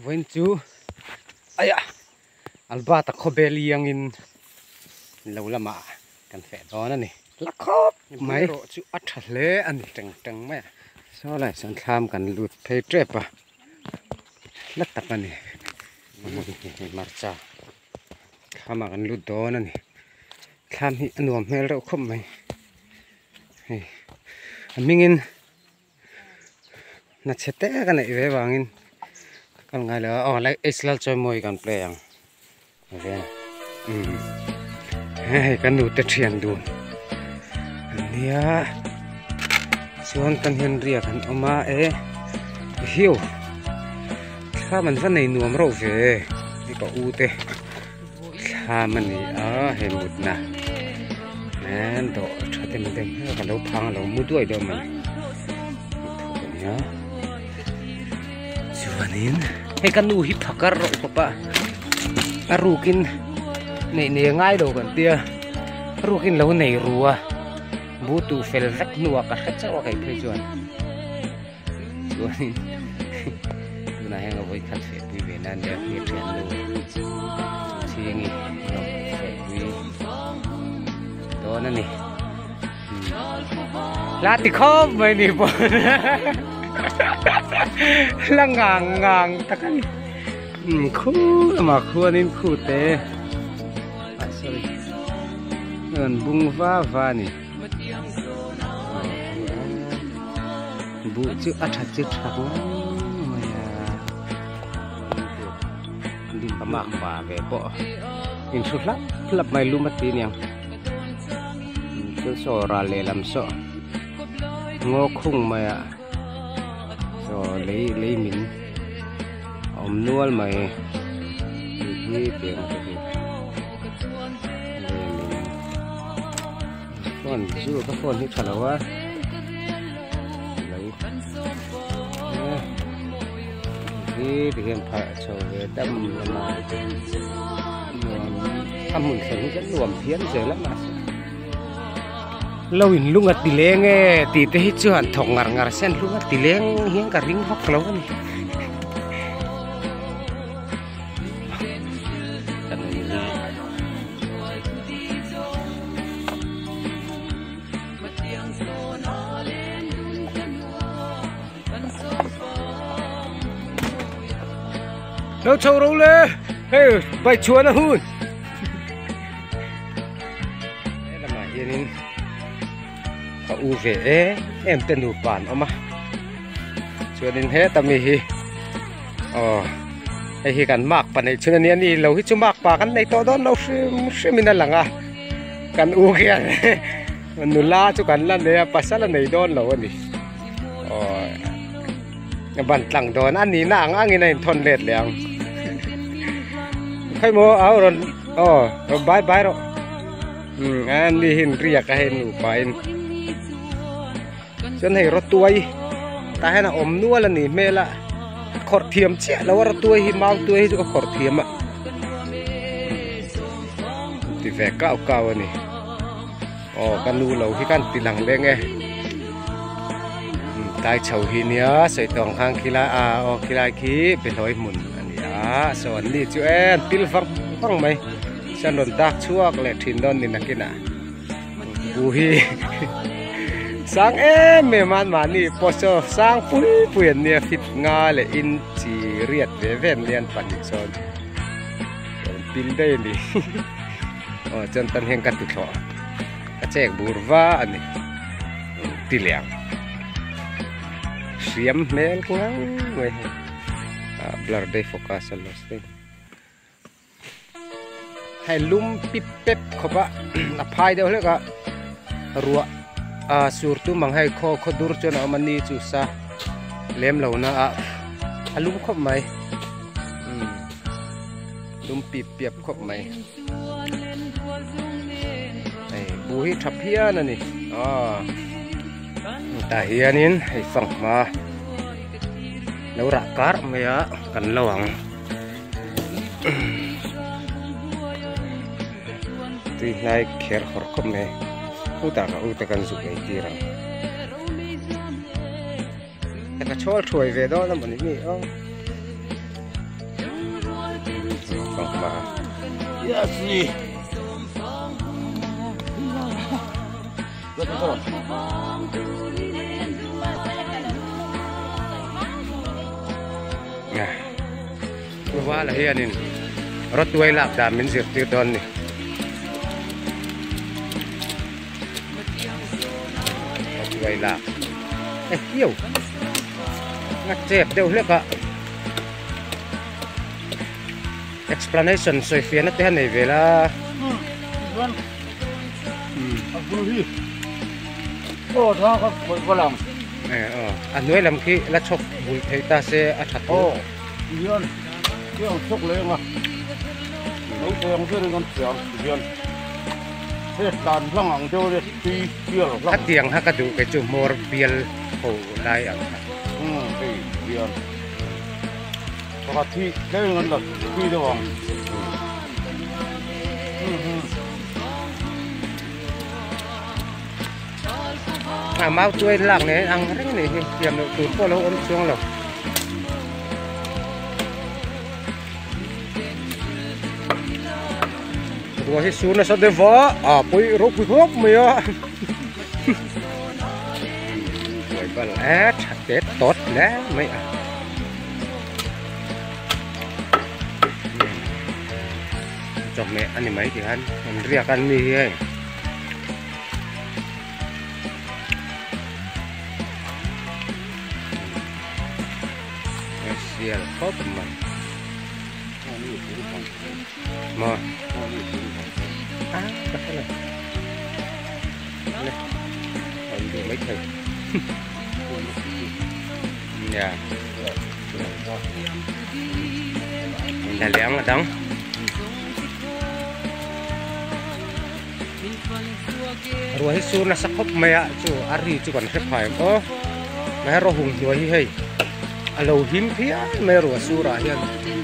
Vawiin chu aiah Albert-a khawbel iangin lo lamah kan feh dawn a ni. La khawp mai erawh chu a tha hle a ni teng teng mai a. Saw lai chuan thlam kan lut phei tep a, hla tak a ni. Hmarcha thlamah kan lut dawn a ni. Thlam hi a nuam hmel reuh khawp mai. Hei a hmingin. Hna chhe te ka neih ve vangin ka kal ngai lo a aw lai H lal chawi mawi kan play ang ven umm hei ka nu te thian dun an nia chuan kan hian riak an awm a e hiu thlam an va nei nuam reuh ve hei ka u te thlam a ni a hei mutna en dawh tha dem dem hle ka lo phang a lo mu duai deuh mai thuk a nia chuanin hei ka nu hi phakar rawh khawp a a rukin neih nei a ngai lo kan tia a rukin lo nei ru a bu tu fel vek hnuah ka hre chauh a kei phei chuan chuanin tunah hian ka vawi khat feh pui ve nan nia hmel thian nu chhingi feh pui dawn a ni la ti khawp mai ni pawh la ngang ngang tak a ni khu lamah khuanin khu te ah sorry rawn bung va va a ni. Buh chu a that chu tha ngang mai a a mak pa ve pawh in hru hlap hlap mai lum a ti aniang chuan saw ral lehlam saw ngaw khung mai a saw lei lei min a awm nual mai hei hi tiang te hi. Phone chu ka phone hi tha lo a lo hi ti hian phah chho ve dam lama nuam a hmun thlen hi chuan nuam phian zel a mahse lo in lung a ti leng e tih te hi chuan thawk ngar ngar sen lung a ti leng hian ka ring vak lo a ni. Lo chho ro le hei bai chhuan a hun he lamah hianin ka u ve em em te nupa an awm a chuanin heta mi hi aw hei hi kan mak pa neih chhun a nia ni lo hi chu mak pa kan nei tawh dawn lo hrim hrim in a lang a kan u khian nula chu kan la nei a pasal a nei dawn lo a ni aw ban tlang dawn a nihna ang angin a inthawn let leh ang khawimaw au rawn aw bye bye rawh umm a ni hi riak a hei nupa in. Chuan hei rawtuai tah hian a awm nual a ni hmel a khawrh thiam chiah lo a rawtuai hi mau tuai hi chu ka khawrh thiam a ti ve kau kau a ni aw ka nu lo hi khan ti lang leng e tlai chho hi nia sawi tawng khang khilai a aw khilai khi behlawi hmun a ni a saw an ni chu e an pil vang vang mai chuan rawn dak chhuak leh thin dawn ni nakinah. Bu hi sang em em a mahni pawh saw sang pui pui an nia fit nga leh in chi riat ve ve an nia an pahnih sawn rawn pil daih a ni aw chuan tan hian ka ti thlawh ka chek bur va a ni ti leh ang hriam hmel ngang mai hei ah blur day focus a lost thing. Hei lum pip pep khawp a a phai deuh hlek a ruah ah sur tum ang hei khaw khaw dur chuan a awm a ni chu sa lem lo na a a lum khawp mai umm lum pip piap khawp mai hei bu hi tha phian a ni aw tah hianin hei fanghma lo rah kar mai a kan lo ang. Tui hnai kher hawr khawp mai hutah ka ute kan zuk ei tir ang ka chhawl thuai ve dawn a mawni mi aw. Yes ni. Vala hianin rawtuai lak dan min zirtir dawn ni. Rawtuai lak. Eh hiu. Nga chep deuh hlek a. Explanation sawi fiahna te han nei ve la. A bul hi aw tha kha khawih va lang. Eh aw a hnuai lam khi la chhawk bul thei ta se a tha tur. Aw tihian tiang chhawk leh eng a lo thei ang ber in kan thiam tihian he tlan hlang ang deuh ania tui bial hlang. Khatiang kha ka duh kei chu hmawr bial ho lai ang kha. Umm hei tihian pakhat hi tlem in kan la tui deuh ang. A mau chuai lak nen ang reng a nih hi thiam loh tur pawh a lo awm chuang lo. Ruah hi sur nasa deuh va a pawi ropui khawp mai a buai bal e tha tet tawt hle mai a. Chawhmeh a ni mai ti khan an riak an mi hi hei. Sial khawp mai. Maw. Ah ka hre lo. Le. An duh mai thei. Nia. La leng a dang. Ruah hi sur nasa khawp mai a chu a ri chu kan hre phai ang aw mai rawh hung hnuai hi hei a lo him phian mai a ruah surah hian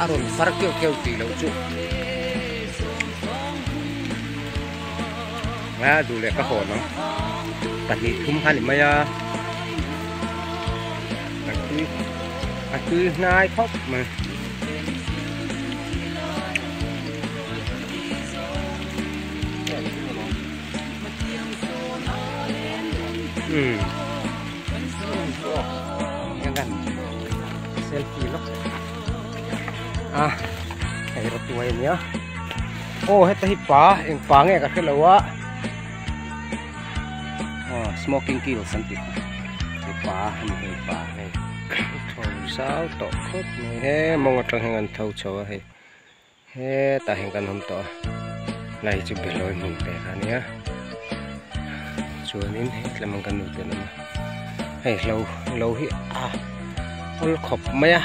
a rawn far keuh keuh tih loh chu a duh leh ka hawn ang pahnih thum kha a ni mai a a tui hnai khawp mai. Um engan selfie lawk a hei rawtuai a nia aw heta hi pa eng pa nge ka hrelo a aw smoking kills an tih hei pa a ni hei pa hei tho zau tawh khawp mai he mawng atang hian an tho chho a hei. Hetah hian kan awm tawh a lai chu belawi hmun te kha ania chuanin hetlam ang kan nu te an awm a hei hlo hlo hi a awl khawp mai a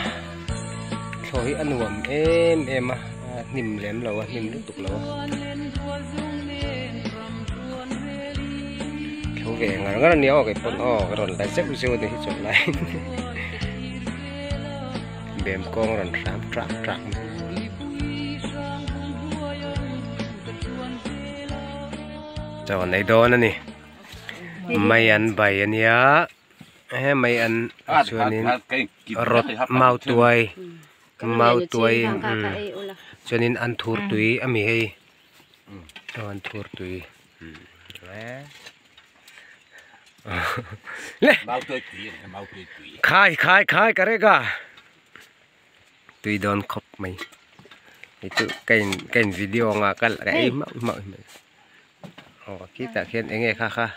thlo hi a nuam em em a a hnim lem lo a hnim lutuk lo a thlo ve ngar ngar ania aw kei pawn aw ka rawn la zeuh zeuh a ni hi chawlh laiin. Bem kawng rawn hram trak trak mai. Chaw an ei dawn a ni. Mai an bai a nia. He mai an chuanin rawt mau tuai mau tuai chuanin an thur tui a mi hei. An thur tui. Le khai khai khai ka rek a tui dawn khawp mai hei chu ka in ka in video anga ka ka ei hmauh hmauh mai aw khitah khian eng nge kha kha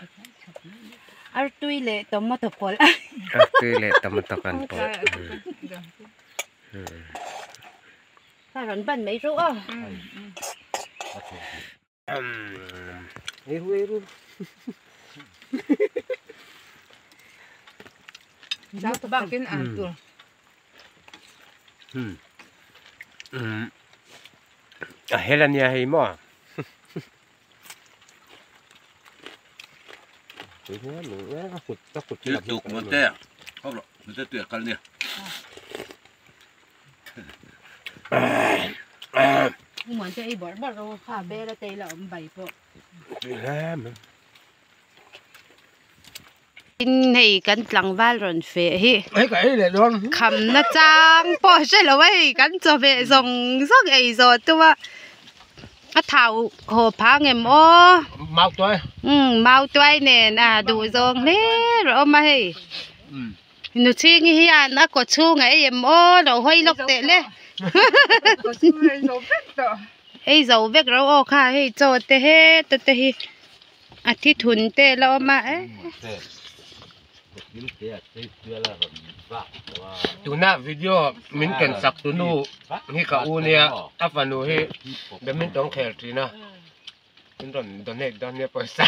artui leh tomato pawlh artui leh tomato kan pawlh ka rawn ban mai rawh a. Eiru eiru. Zau ta bakin an tur. Hmm. Hmm. A hel ania hei maw. Tuk mo te. Hop lo, mo te tu kal nia. Muan te ei bawrh bawrh rawh kha bel a tei la awm bai pawh. Tui hle mai. Tin hei kan tlangval rawn feh hi kham na chang pawh a hre lo a hei kan chawhmeh zawng zawng ei zawh tum a a thau haw phah ang em aw umm mau tuai nen a duh zawng hle rawh awm a hei nuchhingi hian a kaw chhung a ei em aw lo hawi lawk teh le ei zo vek ro aw kha hei chaw te heta te hi. A thi thun te la awm a eh. Tuna video min ken sak tu nu hi ka u nia a fanu hi badminton khel thin a min rawn donate dawn nia pawisa.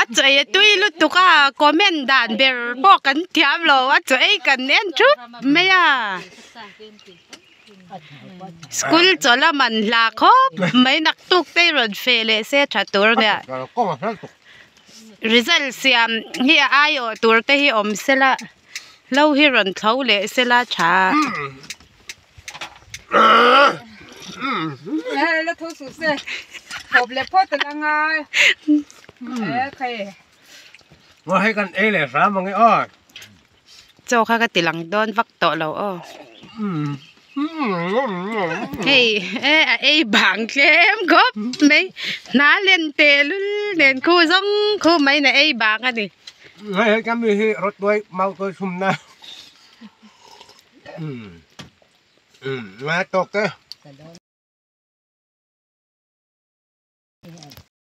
A chaw ei a tui lutuk a comment dan ber pawh kan thiam lo a chaw ei kan en thup mai a school chaw la man hla khawp mai naktuk te rawn feh leh se tha tur ania result siam hi a aiawh tur te hi awm sela hlo hi rawn thlo leh sela tha. Chaw kha ka ti lang dawn vak tawh lo aw. Hei e a ei bang tlem khawp mai hna len teh lul nen khu zawng khu mai in a ei bang a ni. Ngai tawk e.